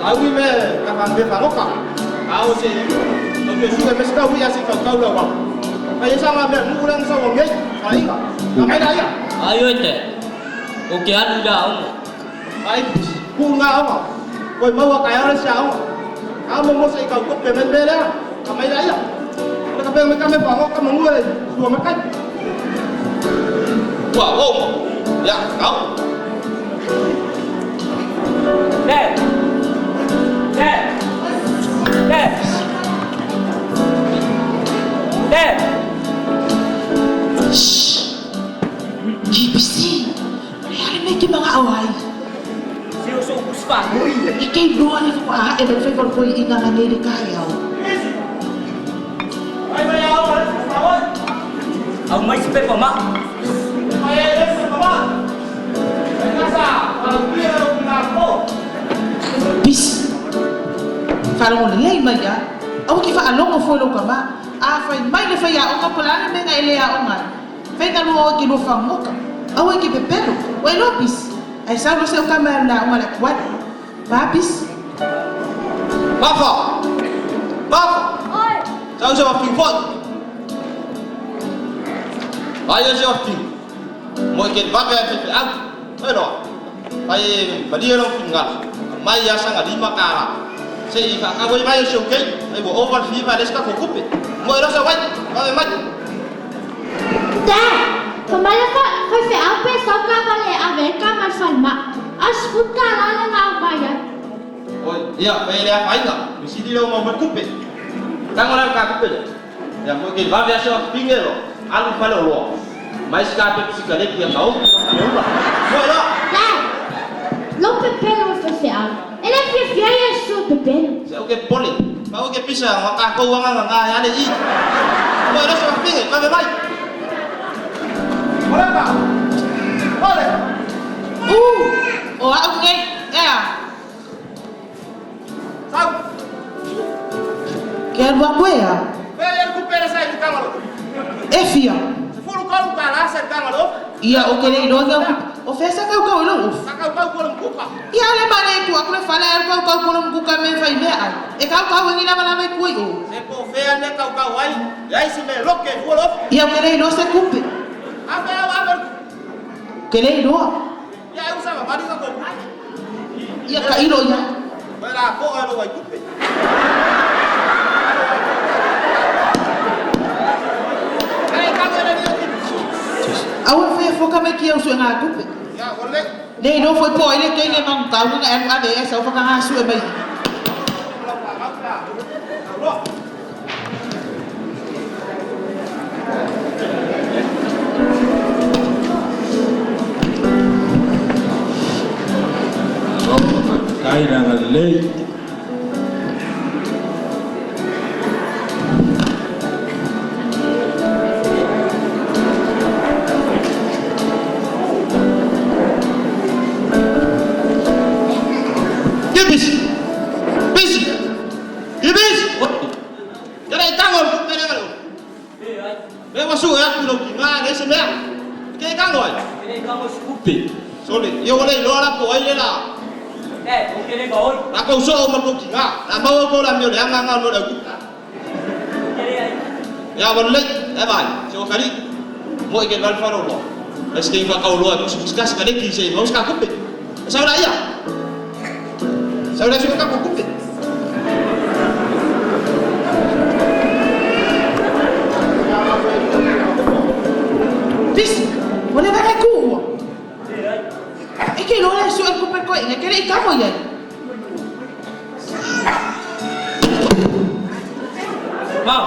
Au i me ka fa me fa ngoka. Au se o ke su me ska wi asi ka kau la wa. Ai sa nga me mu lang sa wa ngai. Ai ka. Ka mai la ia. Ai oi te. O ke alu la ongo. Ai ku nga ongo. Koi maua ka ia sa ongo. Ka mo mo se ka ko pe me me la. Ka mai la ia. Ka pe me ka me fa ngoka mo ngue su me kai. Wa o mo. Ya, kau. Te. Te. Te. Te. GPC, wala rin may mga away. Sinuso ko sa Ikay doa ni ko ah, e fai ko inga nga nili kayaw. Ai mai au, ai. Au mai si pepa ma. Ai ai se mama. Ai nasa, para pira o nga ko. Bis. Falongo lei mai ya. Au ki fa alongo fo lo kama. A fai mai le fai ya o ka pala le menga ele ya o ngai. Fai ka lo ki lo fa moka. Au ki pepelo. O lo bis. Ai sa lo se o kama la o la kwat. Ba bis. Mafa. Mafa. Oi. Sao se wa ping fot. Ai se wa ping. Mo ke ba ke fe au. Ai lo. Ai ba di lo ping nga. Mai ya sanga lima kala. Se i ka ka wai mai se ke. Ai bo over fi ba les ka ko kupe. Mo lo se wai. Ba mai. Da! Fa mai le fa fa fe au pe sa ka va le ave ka mai fa ma. As futa la le nga mai ya. Oi, ia pe le fa inga. Mi si di lo mo kupe. Tang la ka kupe. Ya mo ke va se wa ping lo. Alu fa lo lo. Mai ska pe psika le ki ka o. Mo lo. Da! Lo pepelo fa fe au. Ele fia fia ya su pepelo. Se o ke pole. Pa o ke pisa nga ka ko nga nga nga ya le i. Mo lo se wa ping pa mai. Hola ka. Ole. O au ngai. Ya. Sau. Ke alu aku ya. Pe ya kupe le sai ka ngalo. E fia. Se fulu ka lu ka la sa ka ngalo. Ia o ke le lo nga o fesa ka ka lo uf. Ka ka ka ko lo kuka. Ia le mane ku aku le fala el kau kau kono mkuka me fai me ai. E kau kau ngi la mala mai kui o. Se po fe ane kau kau ai. Ya si me lo ke fu lo. Ia ke le lo se kupe. A fe a ver. Ke le lo. Ya usa ma mari ka ko. Ia ka ilo ia. Pe la ko lo wai kupe. Ai ka le ni ki. Au fe fo ka me ki au su nga kupe. Ya ole. Le lo foi po ile ke nge mang kau nga anu ave e sa fa ka nga su e mai. Kai na lei. Ibis. Bis. Ibis. Kaya ikangol kupe le ngalo. Me wasu ya ku lo ki nga le se me. Ke ikangol. Kene ka mo skupe. Sole, yo le lo la ko ai le la. Eh, o kene ka oi. La ko so ma ko ki nga. La ma ko la mi le nga nga no le ku. Kene ai. Ya wale, e bai, se o kali. Mo ke val fa lo lo. Es que fa kau lo tu ska ska le ki se mo ska kupe. Sa la ya. Sa la su ka kupe. Bis. Wala ba ka ku? E ke lo le su e kupe ko inga ke le ka mo ia. Ma.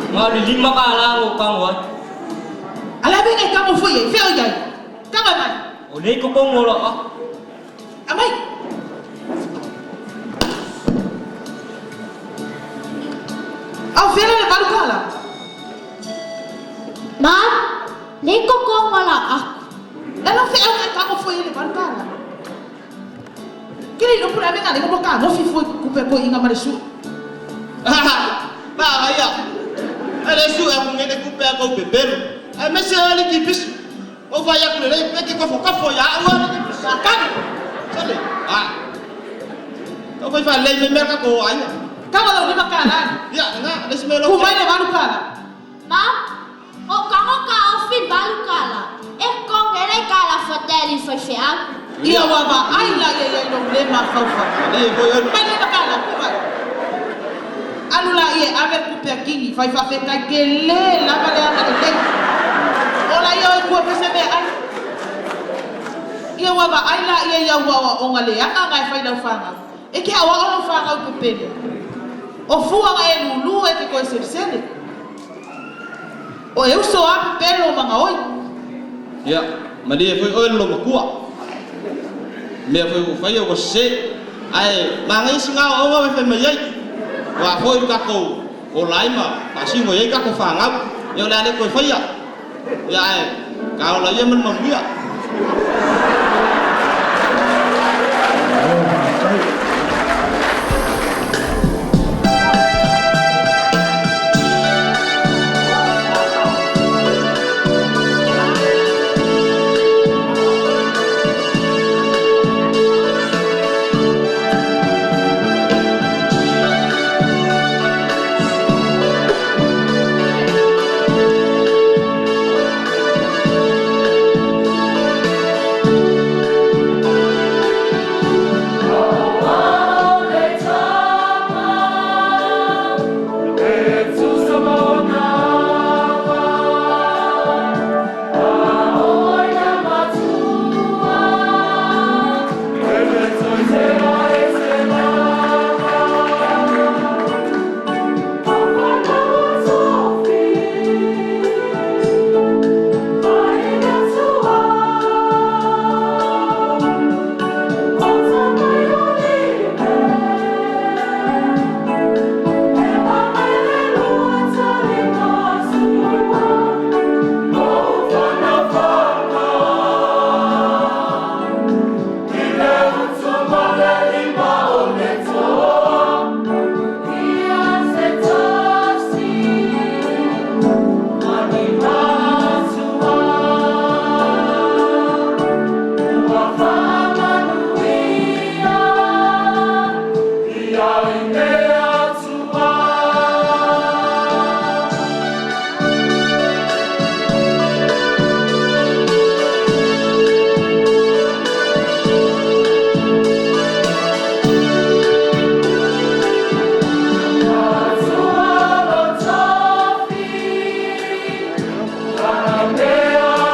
Ma li lima ka la o ka mo. Ala be ngai ka mo foi e fe o ia. Ka mai. O nei ko ko lo ah. Amai. Au fe le balu kala. Ma, le ko ko ngala aku. La lo fe au ka mo foi le balu kala. Ke le lo pula me nga le mo ka mo fi foi kupe ko inga ma le su. Ba ya. Ele su e ku ngene kupe ko bebelu. Ai me se ali ki bis. O va ya ku le pe ke ko fo ka fo ya wa le ki bis. Ka. fa lei me mea ka ko ai. Kava lau lima kala. Ia, na, le se mea Ku mai le valu kala. Ma, o kango ka ofi balu kala. E kongele kala fateli faifeau. Ia ua vaai la ia ia i lou lē mafaufau. Malie foi oe. Mai lima kala, ku mai. Alu la ia e ave le tupe a kini, fai faafetai telē lava le agalelei. O la ia o e kua pese meaai. Ia ua vaai la ia i au aoaoga leaga aga e fai i lau fanau. E te aoao lau fanau i pepele. O fua na e lulu e te toe selesele. O e uso a pepele o magaoi. Ia, malie foi oe le loomatua. Mea foi ua faia ua sesē. Ae manaia sina aoaoga e fai mai ai. Aua foi le tatou ola ai ma faasino i ai tatou fanau. Ia o le a le toe faia. Ia ae ta ola ia ma le manuia.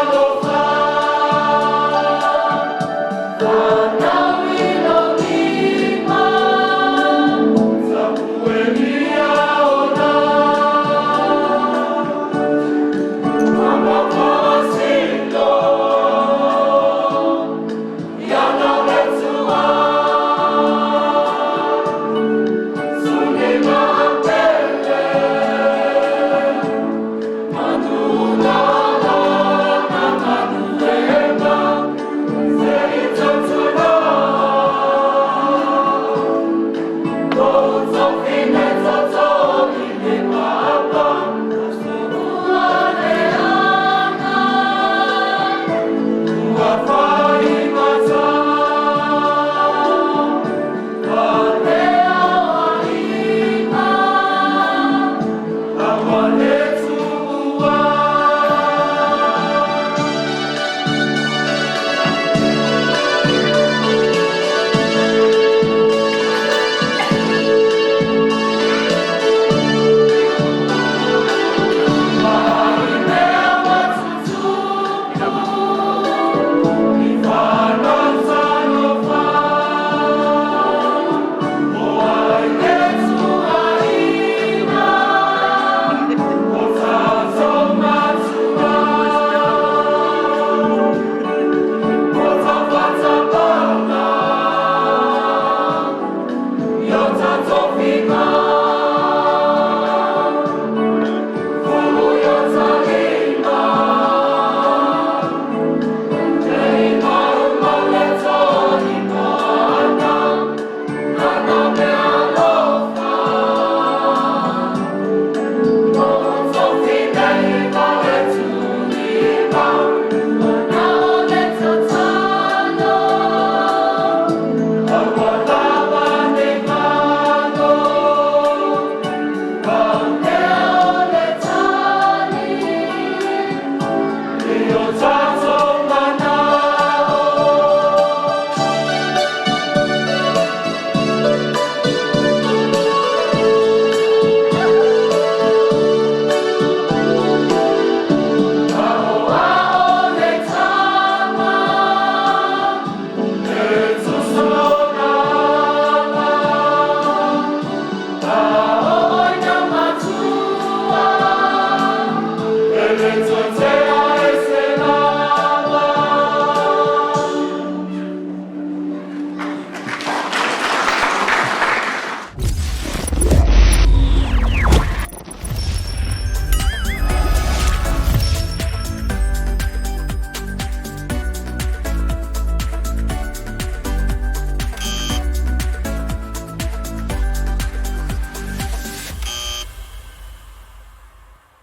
Malo faafetai.